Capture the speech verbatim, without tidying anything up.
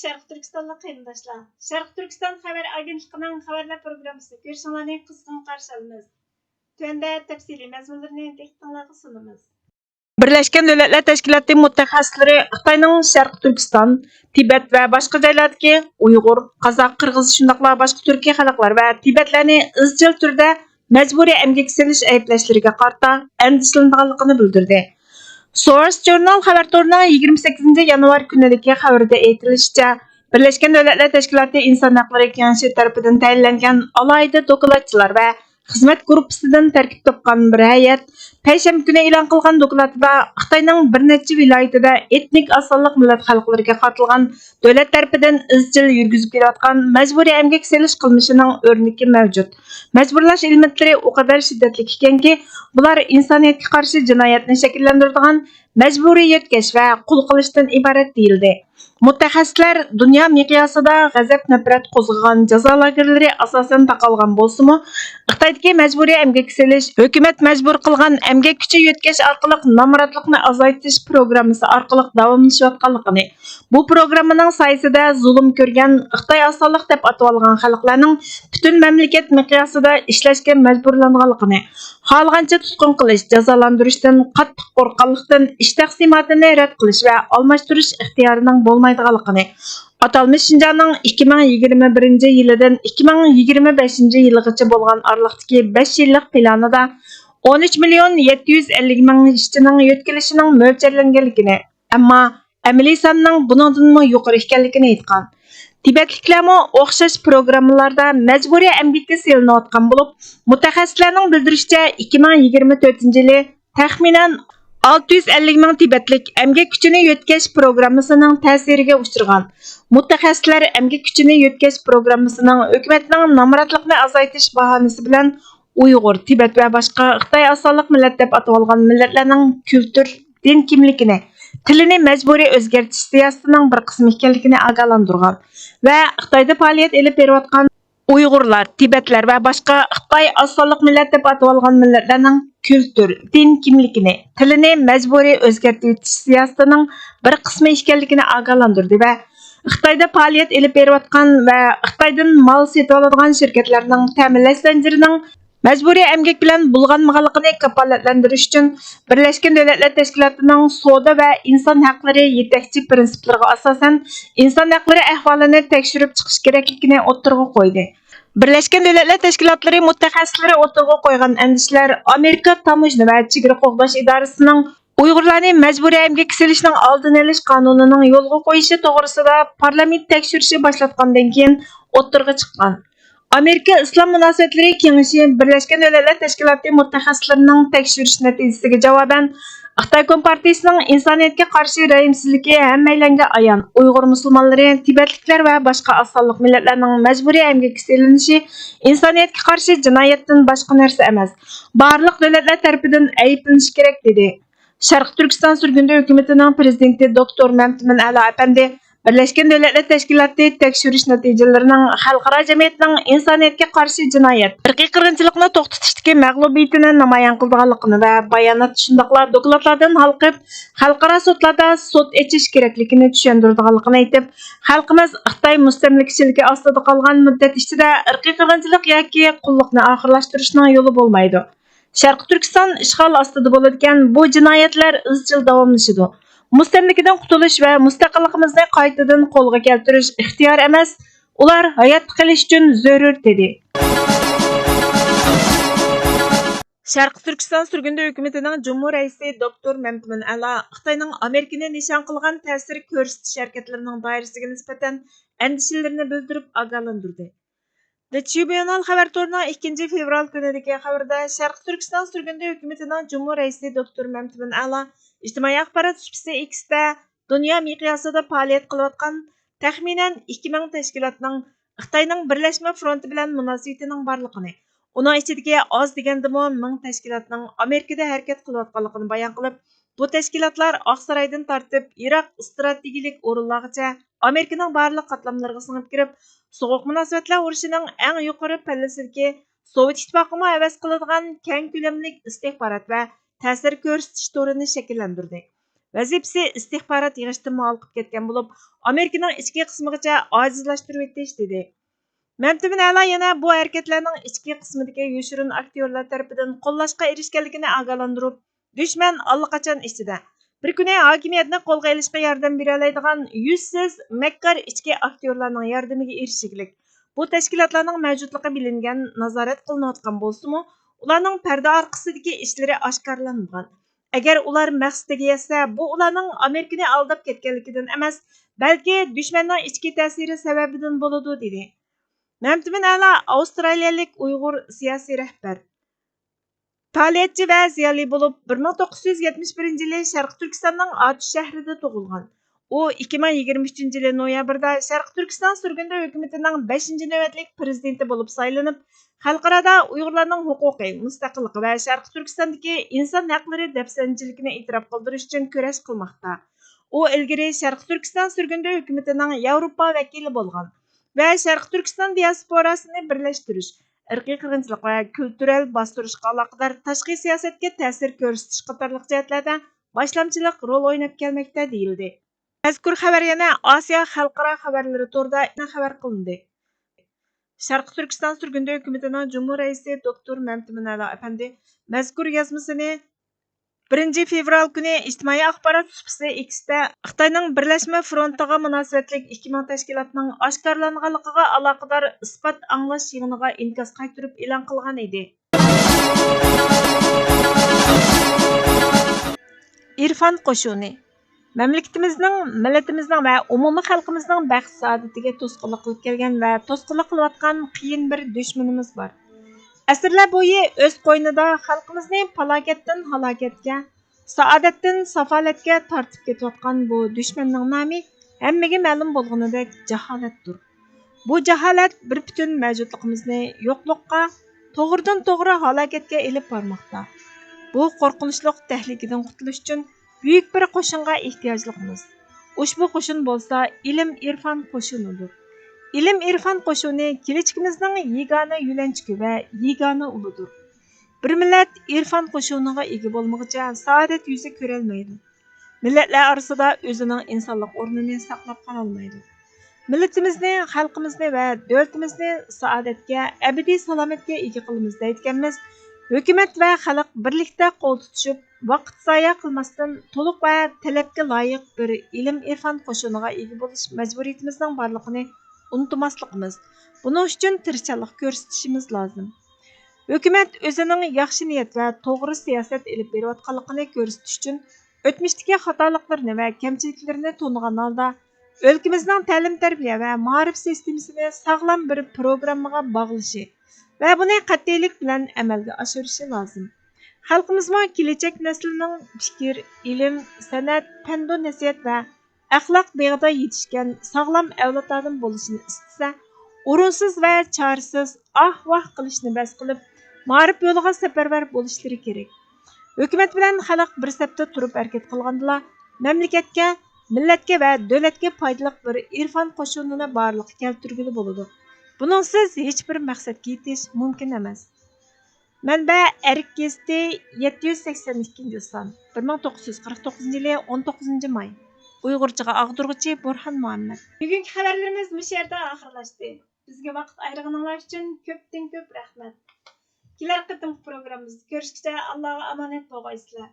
شەرقىي تۈركىستانلىق قېرىنداشلار، شەرقىي تۈركىستان خەۋەر ئاگېنتلىقىنىڭ خەۋەرلەر پروگراممىسىنى كۆرۈشۈڭلارنى قىزغىن قارشى ئالىمىز. تۆۋەندە تەپسىلىي مەزمۇنلىرىنى دىققىتىڭلارغا سۇنىمىز. بىرلەشكەن دۆلەتلەر تەشكىلاتى مۇتەخەسسىسلىرى خىتاينىڭ شەرقىي تۈركىستان، تىبەت ۋە باشقا جايلاردىكى ئۇيغۇر، قازاق، قىرغىز، شۇنداقلا باشقا تۈركىي خەلقلەر ۋە تىبەتلەرنى ئىزچىل تۈردە مەجبۇرىي ئەمگەككە سېلىش ئەيىبلەشلىرىگە قارىتا ئەندىشىلىنىدىغانلىقىنى بىلدۈردى. سورس ژۇرنال خەۋەر تورىنىڭ يىگىرمە سەككىزىنچى يانۋار كۈنىدىكى خەۋىرىدە ئېيتىلىشىچە، بىرلەشكەن دۆلەتلەر تەشكىلاتى ئىنسان ھەقلىرى كېڭىشى تەرىپىدىن تەيىنلەنگەن ئالاھىدە دوكلاتچىلار ۋە خىزمەت گۇرۇپپىسىدىن تەركىب تاپقان بىر ھەيئەت پەيشەنبە كۈنى ئېلان قىلغان دوكلاتىدا خىتاينىڭ بىر نەچچە ۋىلايىتىدە ئېتنىك ئاز سانلىق مىللەت خەلقلىرىگە قارىتىلغان دۆلەت تەرىپىدىن ئىزچىل يۈرگۈزۈپ كېلىۋاتقان مەجبۇرىي ئەمگەك سېلىش قىلمىشىنىڭ ئۆرنىكى مەۋجۇت. مەجبۇرلاش ئېلېمېنتلىرى ئۇ قەدەر شىددەتلىك ئىكەنكى، بۇلار ئىنسانىيەتكە قارشى جىنايەتنى شەكىللەندۈرىدىغان مەجبۇرىي يۆتكەش ۋە قۇل قىلىشتىن ئىبارەت دېيىلدى. مۇتەخەسسىسلەر دۇنيا مىقياسىدا غەزەپ-نەپرەت قوزغىغان جازا لاگېرلىرى ئاساسەن تاقالغان بولسىمۇ، خىتايدىكى مەجبۇرىي ئەمگەككە سېلىش، ھۆكۈمەت مەجبۇر قىلغان ئەمگەك كۈچى يۆتكەش ئارقىلىق نامراتلىقنى ئازايتىش پروگراممىسى ئارقىلىق داۋاملىشىۋاتقانلىقىنى، بۇ پروگراممىنىڭ سايىسىدا زۇلۇم كۆرگەن خىتاي ئاز سانلىق دەپ ئاتىۋالغان خەلقلەرنىڭ پۈتۈن مەملىكەت مىقياسىدا ئىشلەشكە مەجبۇرلانغانلىقىنى، خالىغانچە تۇتقۇن قىلىش، جازالاندۇرۇشتىن قاتتىق قورققانلىقتىن، ئىش تەقسىماتىنى رەت قىلىش ۋە ئالماشتۇرۇش ئىختىيارىنىڭ بولمايدىغانلىقىنى، ئاتالمىش شىنجاڭنىڭ ئىككى مىڭ يىگىرمە بىرىنچى يىلىدىن ئىككى مىڭ يىگىرمە بەشىنچى يىلغىچە بولغان ئارىلىقتىكى بەش يىللىق پىلانىدا ئون ئۈچ مىليون يەتتە يۈز ئەللىك مىڭ ئىشچىنىڭ يۆتكىلىشىنىڭ مۆلچەرلەنگەنلىكىنى، ئەمما ئەمەلىي ساننىڭ بۇنىڭدىنمۇ يۇقىرى ئىكەنلىكىنى ئېيتقان. تىبەتلىكلەرمۇ ئوخشاش پروگراممىلاردا مەجبۇرىي ئەمگەككە سېلىنىۋاتقان بولۇپ، مۇتەخەسسىسلەرنىڭ بىلدۈرۈشىچە، ئىككى مىڭ يىگىرمە تۆتىنچى يىلى تەخمىنەن ئالتە يۈز ئەللىك مىڭ تىبەتلىك ئەمگەك كۈچىنى يۆتكەش پروگراممىسىنىڭ تەسىرىگە ئۇچرىغان. مۇتەخەسسىسلەر ئەمگەك كۈچىنى يۆتكەش پروگراممىسىنىڭ ھۆكۈمەتنىڭ نامراتلىقنى ئازايتىش باھانىسى بىلەن ئۇيغۇر، تىبەت ۋە باشقا خىتاي ئاز سانلىق مىللەت دەپ ئاتىۋالغان مىللەتلەرنىڭ كۈلتۈر، دىن كىملىكىنى، تىلىنى مەجبۇرىي ئۆزگەرتىش سىياسىتىنىڭ بىر قىسمى ئىكەنلىكىنى ئاگاھلاندۇرغان ۋە خىتايدا پائالىيەت ئېلىپ بېرىۋاتقان ئۇيغۇرلار، تىبەتلەر ۋە باشقا خىتاي ئاز سانلىق مىللەت دەپ ئاتىۋالغان مىللەتلەرنىڭ كۈلتۈر، دىن كىملىكىنى، تىلىنى مەجبۇرىي ئۆزگەرتىۋېتىش سىياسىتىنىڭ بىر قىسمى ئىكەنلىكىنى ئاگاھلاندۇردى ۋە خىتايدا پائالىيەت ئېلىپ بېرىۋاتقان ۋە خىتايدىن مال سېتىۋالىدىغان شىركەتلەرنىڭ تەمىنلەش زەنجىرىنىڭ مەجبۇرىي ئەمگەك بىلەن بۇلغانمىغانلىقىنى كاپالەتلەندۈرۈش ئۈچۈن بىرلەشكەن دۆلەتلەر تەشكىلاتىنىڭ سودا ۋە ئىنسان ھەقلىرى يېتەكچى پىرىنسىپلىرىغا ئاساسەن ئىنسان ھەقلىرى ئەھۋالىنى تەكشۈرۈپ چىقىش كېرەكلىكىنى ئوتتۇرىغا قويدى. بىرلەشكەن دۆلەتلەر تەشكىلاتلىرى مۇتەخەسسىسلىرى ئوتتۇرىغا قويغان ئەندىشىلەر ئامېرىكا تاموژنا ۋە چېگرا قوغداش ئىدارىسىنىڭ ئۇيغۇرلارنى مەجبۇرىي ئەمگەككە سېلىشنىڭ ئالدىنى ئېلىش قانۇنىنىڭ يولغا قويۇشى توغرىسىدا پارلامېنت تەكشۈرۈشى باشلاتقاندىن كېيىن ئوتتۇرىغا چىققان. ئامېرىكا ئىسلام مۇناسىۋەتلىرى كېڭىشى بىرلەشكەن دۆلەتلەر تەشكىلاتى مۇتەخەسسىسلىرىنىڭ تەكشۈرۈش نەتىجىسىگە جاۋابەن، خىتاي كومپارتىيىسىنىڭ ئىنسانىيەتكە قارشى رەھىمسىزلىكى ھەممەيلەنگە ئايان. ئۇيغۇر مۇسۇلمانلىرى، تىبەتلىكلەر ۋە باشقا ئاز سانلىق مىللەتلەرنىڭ مەجبۇرىي ئەمگەككە سېلىنىشى ئىنسانىيەتكە قارشى جىنايەتتىن باشقا نەرسە ئەمەس، بارلىق دۆلەتلەر تەرىپىدىن ئەيىبلىنىشى كېرەك، دېدى. شەرقىي تۈركىستان سۈرگۈندە ھۆكۈمىتىنىڭ پىرېزىدېنتى دوكتور مەمتىمىن ئەلا ئەپەندى بىرلەشكەن دۆلەتلەر تەشكىلاتى تەكشۈرۈش نەتىجىلىرىنىڭ خەلقئارا جەمئىيەتنىڭ ئىنسانىيەتكە قارشى جىنايەت، ئىرقىي قىرغىنچىلىقنى توختىتىشتىكى مەغلۇبىيىتىنى نامايان قىلىدىغانلىقىنى ۋە بايانات شۇنداقلا دوكلاتلاردىن ھالقىپ، خەلقئارا سوتلاردا سوت ئېچىش كېرەكلىكىنى چۈشەندۈرىدىغانلىقىنى ئېيتىپ، خەلقىمىز خىتاي مۇستەملىكىچىلىكى ئاستىدا قالغان مۇددەت ئىچىدە ئىرقىي قىرغىنچىلىق ياكى قۇللۇقنى ئاخىرلاشتۇرۇشنىڭ يولى بولمايدۇ. شەرقىي تۈركىستان ئىشغال ئاستىدا بولىدىكەن، بۇ جىنايەتلەر ئىزچىل داۋاملىشىدۇ. مۇستەملىكىدىن قۇتۇلۇش ۋە مۇستەقىللىقىمىزنى قايتىدىن قولغا كەلتۈرۈش ئىختىيار ئەمەس، ئۇلار ھاياتتا قېلىش ئۈچۈن زۆرۈر، دېدى. شەرقىي تۈركىستان سۈرگۈندە ھۆكۈمىتىنىڭ جۇمھۇر رەئىسى دوكتور مەمتىمىن ئەلا خىتاينىڭ ئامېرىكىنى نىشان قىلغان تەسىر كۆرسىتىش ھەرىكەتلىرىنىڭ دائىرىسىگە نىسبەتەن ئەندىشىلىرىنى بىلدۈرۈپ ئاگاھلاندۇردى. دە ترىبۇنال خەۋەر تورىنىڭ ئىككىنچى فېۋرال كۈنىدىكى خەۋىرىدە شەرقىي تۈركىستان سۈرگۈندە ھۆكۈمىتىنىڭ جۇمھۇر رەئىسى دوكتور مەمتىمىن ئەلا ئىجتىمائىي ئاخبارات سۇپىسى ئېكستا دۇنيا مىقياسىدا پائالىيەت قىلىۋاتقان تەخمىنەن ئىككى مىڭ تەشكىلاتنىڭ خىتاينىڭ بىرلەشمە فرونتى بىلەن مۇناسىۋىتىنىڭ بارلىقىنى، ئۇنىڭ ئىچىدىكى ئاز دېگەندىمۇ مىڭ تەشكىلاتنىڭ ئامېرىكىدا ھەرىكەت قىلىۋاتقانلىقىنى بايان قىلىپ، بۇ تەشكىلاتلار ئاقسارايدىن تارتىپ ئىراق ئىستراتېگىيىلىك ئورۇنلارغىچە ئامېرىكىنىڭ بارلىق قاتلاملىرىغا سىڭىپ كىرىپ، سوغۇق مۇناسىۋەتلەر ئۇرۇشىنىڭ ئەڭ يۇقىرى پەللىسىدىكى سوۋېت ئىتتىپاقىمۇ ھەۋەس قىلىدىغان كەڭ كۆلەملىك ئىستىخبارات ۋە تەسىر كۆرسىتىش تورىنى شەكىللەندۈردى. ۋەزىپىسى ئىستىخبارات يىغىشتىنمۇ ھالقىپ كەتكەن بولۇپ، ئامېرىكىنىڭ ئىچكى قىسمىغىچە ئاجىزلاشتۇرۇۋېتىش، دېدى. مەمتىمىن ئەلا يەنە بۇ ھەرىكەتلەرنىڭ ئىچكى قىسمىدىكى يوشۇرۇن ئاكتيورلار تەرىپىدىن قوللاشقا ئېرىشكەنلىكىنى ئاگاھلاندۇرۇپ، دۈشمەن ئاللىقاچان ئىچىدە. بىر كۈنى ھاكىمىيەتنى قولغا ئېلىشقا ياردەم بېرەلەيدىغان يۈزسىز، مەككار ئىچكى ئاكتيورلارنىڭ ياردىمىگە ئېرىشىگلىك. بۇ تەشكىلاتلارنىڭ مەۋجۇتلۇقى بىلىنگەن، نازارەت قىلىنىۋاتقان بولسىمۇ، ئۇلارنىڭ پەردە ئارقىسىدىكى ئىشلىرى ئاشكارىلانمىغان. ئەگەر ئۇلار مەقسىتىگە يەتسە، بۇ ئۇلارنىڭ ئامېرىكىنى ئالداپ كەتكەنلىكىدىن ئەمەس، بەلكى دۈشمەننىڭ ئىچكى تەسىرى سەۋەبىدىن بولىدۇ، دېدى. مەمتىمىن ئەلا ئاۋسترالىيەلىك ئۇيغۇر سىياسىي رەھبەر، پائالىيەتچى ۋە زىيالىي بولۇپ، بىر مىڭ توققۇز يۈز يەتمىش بىرىنچى يىلى شەرقىي تۈركىستاننىڭ ئاتۇش شەھىرىدە تۇغۇلغان. ئۇ ئىككى مىڭ يىگىرمە ئۈچىنچى يىلى نويابىردا شەرقىي تۈركىستان سۈرگۈندە ھۆكۈمىتىنىڭ بەشىنچى نۆۋەتلىك پىرېزىدېنتى بولۇپ سايلىنىپ، خەلقئارادا ئۇيغۇرلارنىڭ ھوقۇقى، مۇستەقىللىقى ۋە شەرقىي تۈركىستاندىكى ئىنسان ھەقلىرى دەپسەندىچىلىكىنى ئېتىراپ قىلدۇرۇش ئۈچۈن كۈرەش قىلماقتا. ئۇ ئىلگىرى شەرقىي تۈركىستان سۈرگۈندە ھۆكۈمىتىنىڭ ياۋروپا ۋەكىلى بولغان ۋە شەرقىي تۈركىستان دىياسپوراسىنى بىرلەشتۈرۈش، ئىرقىي قىرغىنچىلىق ۋە كۈلتۈرەل باستۇرۇشقا ئالاقىدار تاشقى سىياسەتكە تەسىر كۆرسىتىش قاتارلىق جەھەتلەردە باشلامچىلىق رول ئويناپ كەلمەكتە، دېيىلدى. مەزكۇر خەۋەر يەنە ئاسىيا خەلقئارا خەۋەرلىرى تورىدا خەۋەر قىلىندى. شەرقىي تۈركىستان سۈرگۈندە ھۆكۈمىتىنىڭ جۇمھۇر رەئىسى دوكتور مەمتىمىن ئەلا ئەپەندى مەزكۇر يازمىسىنى بىرىنچى فېۋرال كۈنى ئىجتىمائىي ئاخبارات سۇپىسى ئېكستا خىتاينىڭ بىرلەشمە فرونتىغا مۇناسىۋەتلىك ئىككى مىڭ تەشكىلاتنىڭ ئاشكارىلانغانلىقىغا ئالاقىدار ئىسپات ئاڭلاش يىغىنىغا ئىنكاس قايتۇرۇپ ئېلان قىلغان ئىدى. ئىرفان قوشۇنى. مەملىكىتىمىزنىڭ، مىللىتىمىزنىڭ ۋە ئومۇمىي خەلقىمىزنىڭ بەخت-سائادىتىگە توسقۇنلۇق قىلىپ كەلگەن ۋە توسقۇنلۇق قىلىۋاتقان قىيىن بىر دۈشمىنىمىز بار. ئەسىرلەر بويى ئۆز قوينىدا خەلقىمىزنى پالاكەتتىن ھالاكەتكە، سائادەتتىن سافالەتكە تارتىپ كېتىۋاتقان بۇ دۈشمەننىڭ نامى ھەممىگە مەلۇم بولغىنىدەك جاھالەتتۇر. بۇ جاھالەت بىر پۈتۈن مەۋجۇتلۇقىمىزنى يوقلۇققا، توغرىدىن توغرا ھالاكەتكە ئېلىپ بارماقتا. بۇ قورقۇنچلۇق تەھلىكىدىن قۇتۇلۇش ئۈچۈن بۈيۈك بىر قوشۇنغا ئېھتىياجلىقمىز. ئۇشبۇ قوشۇن بولسا ئىلىم-ئىرفان قوشۇنىدۇر. ئىلىم-ئىرفان قوشۇنى كېلەچىكىمىزنىڭ يېگانە يۆلەنچۈكى ۋە يېگانە ئۇلىدۇر. بىر مىللەت ئىرفان قوشۇنىغا ئىگە بولمىغۇچە سائادەت يۈزى كۆرەلمەيدۇ. مىللەتلەر ئارىسىدا ئۆزىنىڭ ئىنسانلىق ئورنىنى ساقلاپ قالالمايدۇ. مىللىتىمىزنى، خەلقىمىزنى ۋە دۆلىتىمىزنى سائادەتكە، ئەبەدىي سالامەتكە ئىگە قىلىمىز دەيدىكەنمىز، ھۆكۈمەت ۋە خەلق بىرلىكتە قول تۇتۇشۇپ، ۋاقىت زايە قىلماستىن، تولۇق ۋە تەلەپكە لايىق بىر ئىلىم-ئىرفان قوشۇنىغا ئىگە بولۇش مەجبۇرىيىتىمىزنىڭ بارلىقىنى ئۇنتۇماسلىقىمىز، بۇنىڭ ئۈچۈن تىرىشچانلىق كۆرسىتىشىمىز لازىم. ھۆكۈمەت ئۆزىنىڭ ياخشى نىيەت ۋە توغرا سىياسەت ئېلىپ بېرىۋاتقانلىقىنى كۆرسىتىش ئۈچۈن، ئۆتمۈشتىكى خاتالىقلىرىنى ۋە كەمچىلىكلىرىنى تونۇغان ھالدا، ئۆلكىمىزنىڭ تەلىم-تەربىيە ۋە مائارىپ سىستېمىسىنى ساغلام بىر پروگراممىغا باغلىشى ۋە بۇنى قەتئىيلىك بىلەن ئەمەلگە ئاشۇرۇشى لازىم. خەلقىمىزمۇ كېلەچەك نەسلىنىڭ پىكىر، ئىلىم، سەنئەت، پەندۇ نەسىھەت ۋە ئەخلاق بېغىدا يېتىشكەن ساغلام ئەۋلاد ئادەم بولۇشىنى ئىستىسە، ئورۇنسىز ۋە چارىسىز ئاھ-ۋاھ قىلىشنى بەس قىلىپ، مائارىپ يولىغا سەپەرۋەر بولۇشلىرى كېرەك. ھۆكۈمەت بىلەن خەلق بىر سەپتە تۇرۇپ ھەرىكەت قىلغاندىلا، مەملىكەتكە، مىللەتكە ۋە دۆلەتكە پايدىلىق بىر ئىرفان قوشۇنىنى بارلىققا كەلتۈرگىلى بولىدۇ. بۇنىڭسىز ھېچبىر مەقسەتكە يېتىش مۇمكىن ئەمەس. مەنبە: ئەرك گېزىتى، يەتتە يۈز سەكسەن ئىككىنچى سان، بىر مىڭ توققۇز يۈز قىرىق توققۇزىنچى يىلى، ئون توققۇزىنچى ماي. ئۇيغۇرچىغا ئاغدۇرغۇچى بۇرھان مۇھەممەد. بۈگۈنكى خەۋەرلىرىمىز مۇشۇ يەردە ئاخىرلاشتى. بىزگە ۋاقىت ئايرىغىنىڭلار ئۈچۈن كۆپتىن كۆپ رەھمەت. كېلەر قېتىمقى پروگراممىمىزدا كۆرۈشكىچە ئاللاغا ئامانەت بولغايسىلەر.